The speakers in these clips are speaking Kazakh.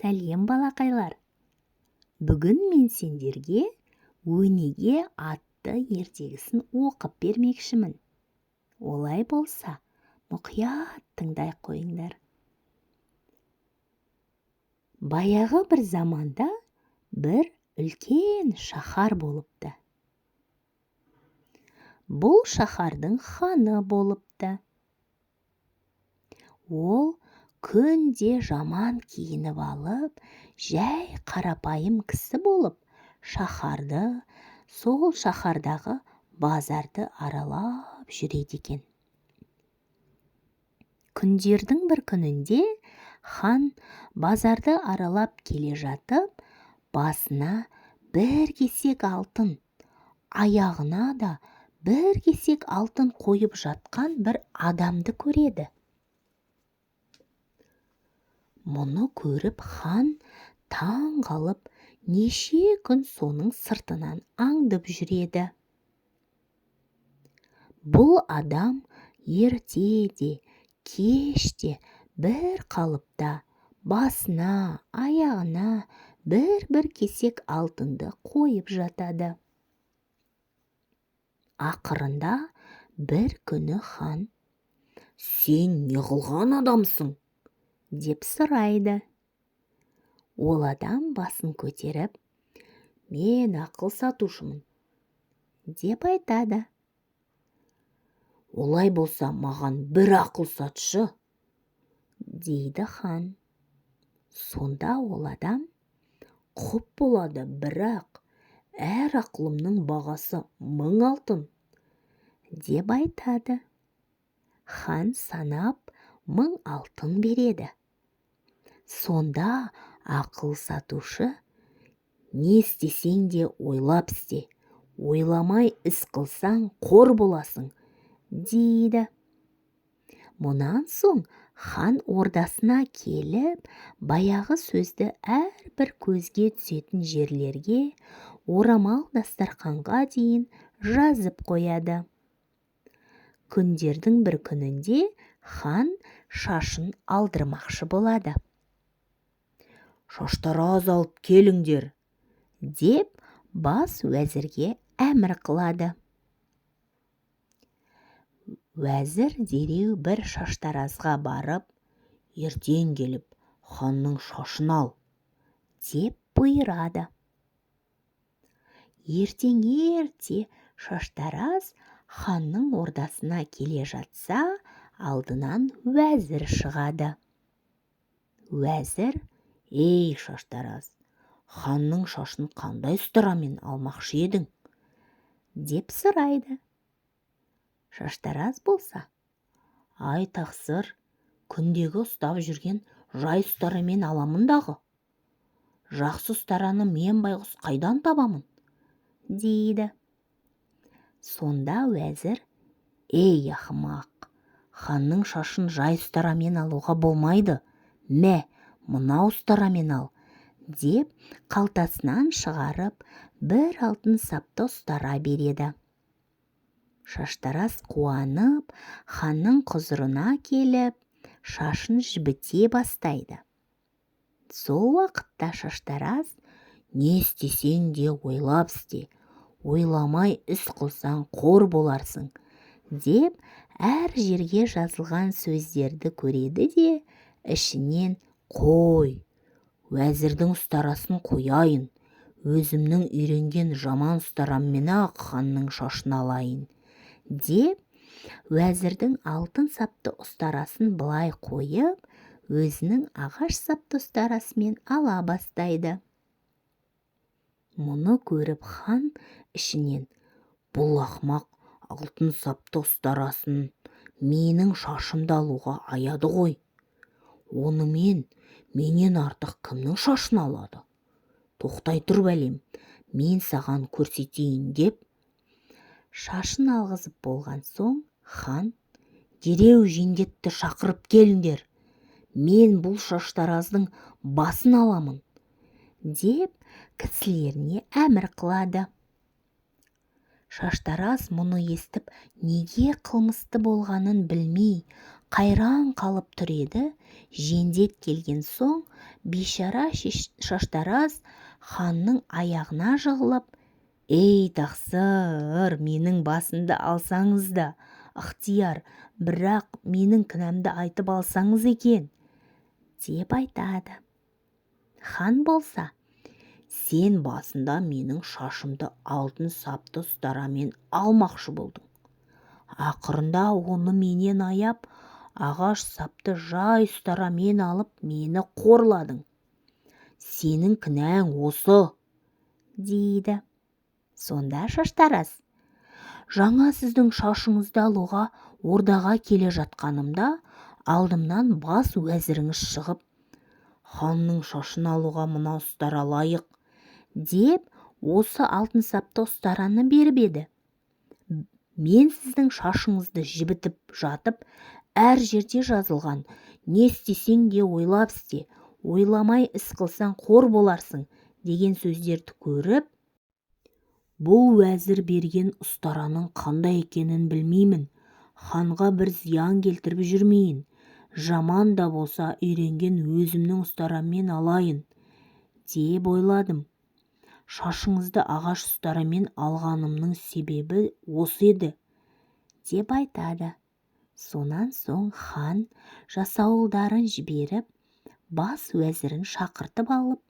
Сәлем, балақайлар! Бүгін мен сендерге «Өнеге» атты ертегісін оқып бермекшімін. Олай болса, мұқият тыңдай қойыңдар. Баяғы бір заманда бір үлкен шаһар болыпты. Бұл шаһардың ханы болыпты. Ол күнде жаман киініп алып, жай қарапайым кісі болып, шаһарды, сол шаһардағы базарды аралап жүреді екен. Күндердің бір күнінде хан базарды аралап келе жатып, басына бір кесек алтын, аяғына да бір кесек алтын қойып жатқан бір адамды көреді. Мұны көріп, хан таң қалып, неше күн соның сыртынан аңдып жүреді. Бұл адам ерте де, кеш те бір қалыпта басына, аяғына бір-бір кесек алтынды қойып жатады. Ақырында бір күні хан: «Сен не қылған адамсың?» – деп сұрайды. Ол адам басын көтеріп: «Мен ақыл сатушымын», – деп айтады. «Олай болса, маған бір ақыл сатшы», – дейді хан. Сонда ол адам: «Құп болады, бірақ әр ақылымның бағасы 1000 алтын», – деп айтады. Хан санап, 1000 алтын береді. Сонда ақыл сатушы: «Не істесең де, ойлап істе, ойламай іс қылсаң, қор боласың», – дейді. Мұнан соң хан ордасына келіп, баяғы сөзді әрбір көзге түсетін жерлерге, орамал дастарқанға дейін жазып қояды. Күндердің бір күнінде хан шашын алдырмақшы болады. «Шаштараз алып келіңдер», – деп бас уәзірге әмір қылады. Уәзір дереу бір шаштаразға барып: «Ертең келіп, ханның шашын ал», – деп бұйырады. Ертең ерте шаштараз ханның ордасына келе жатса, алдынан уәзір шығады. Уәзір: «Ей, шаштараз, ханның шашын қандай ұстарамен алмақшы едің?» – деп сұрайды. Шаштараз болса: «Ай, тақсыр, күндегі ұстап жүрген жай ұстарамен аламын дағы. Жақсы ұстараны мен байғұс қайдан табамын?» – дейді. Сонда уәзір: «Ей, ақымақ, ханның шашын жай ұстарамен алуға болмайды. Мә, мынау ұстарамен ал», – деп, қалтасынан шығарып, бір алтын сапты ұстара береді. Шаштараз қуанып, ханның құзырына келіп, шашын жібіте бастайды. Сол уақытта шаштараз: «Не істесең де, ойлап істе, ойламай іс қылсаң, қор боларсың», – деп әр жерге жазылған сөздерді көреді де, ішінен: «Қой, уәзірдің ұстарасын қояйын, өзімнің үйренген жаман ұстараммен-ақ ханның шашын алайын», – деп, уәзірдің алтын сапты ұстарасын былай қойып, өзінің ағаш сапты ұстарасымен ала бастайды. Мұны көріп, хан ішінен: «Бұл ақымақ алтын сапты ұстарасын менің шашымды алуға аяды ғой. Онымен менен артық кімнің шашын алады? Тоқтай тұр, бәлем, мен саған көрсетейін», – деп, шашын алғызып болған соң, хан: «Дереу жендетті шақырып келіңдер, мен бұл шаштараздың басын аламын», – деп, кісілеріне әмір қылады. Шаштараз мұны естіп, неге қылмысты болғанын білмей, қайран қалып тұр еді, жендет келген соң Бейшара шаштараз ханның аяғына жығылып: «Ей, тақсыр, менің басымды алсаңыз да ықтияр, бірақ менің кінәмді айтып алсаңыз екен», — деп айтады. Хан болса: «Сен басында менің шашымды алтын сапты ұстарамен алмақшы болдың. Ақырында оны менен аяп, ағаш сапты жай ұстарамен алып, мені қорладың. Сенің кінәң осы», — дейді. Сонда шаштараз: «Жаңа сіздің шашыңызды алуға ордаға келе жатқанымда алдымнан бас уәзіріңіз шығып, ханның шашын алуға мына ұстара лайық деп, осы алтын сапты ұстараны беріп еді. Мен сіздің шашыңызды жібітіп жатып, әр жерде жазылған: не істесең де ойлап істе, ойламай іс қылсаң, қор боларсың деген сөздерді көріп, бұл уәзір берген ұстараның қандай екенін білмеймін, ханға бір зиян келтіріп жүрмейін, жаман да болса үйренген өзімнің ұстараммен алайын деп ойладым. Шашыңызды ағаш ұстарамен алғанымның себебі осы еді», — деп айтады. Сонан соң хан жасауылдарын жіберіп, бас уәзірін шақыртып алып: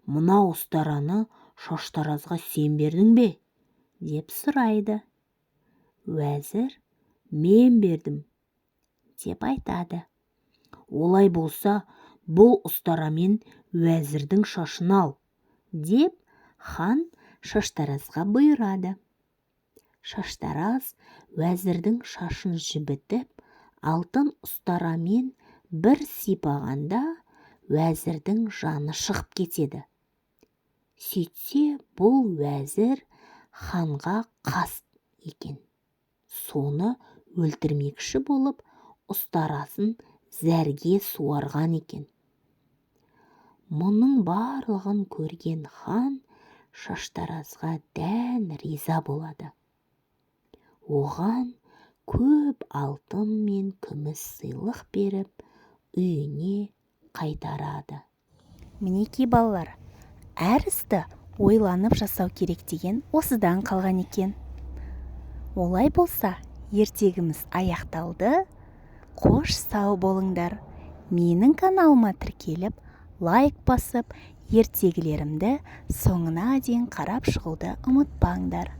«Мынау ұстараны шаштаразға сен бердің бе?» — деп сұрайды. Уәзір: «Мен бердім», — деп айтады. «Олай болса, бұл ұстарамен уәзірдің шашын ал», — деп хан шаштаразға бұйырады. Шаштараз уәзірдің шашын жібітіп, алтын ұстарамен бір сипағанда, уәзірдің жаны шығып кетеді. Сөйтсе, бұл уәзір ханға қас екен. Соны өлтірмекші болып, ұстарасын зәрге суарған екен. Мұның барлығын көрген хан шаштаразға дән риза болады. Оған көп алтын мен күміс сыйлық беріп, үйіне қайтарады. Мінекей, балалар, әр істі ойланып жасау керек деген осыдан қалған екен. Олай болса, ертегіміз аяқталды. Қош, сау болыңдар. Менің каналыма тіркеліп, лайк басып, ертегілерімді соңына дейін қарап шығуды ұмытпаңдар.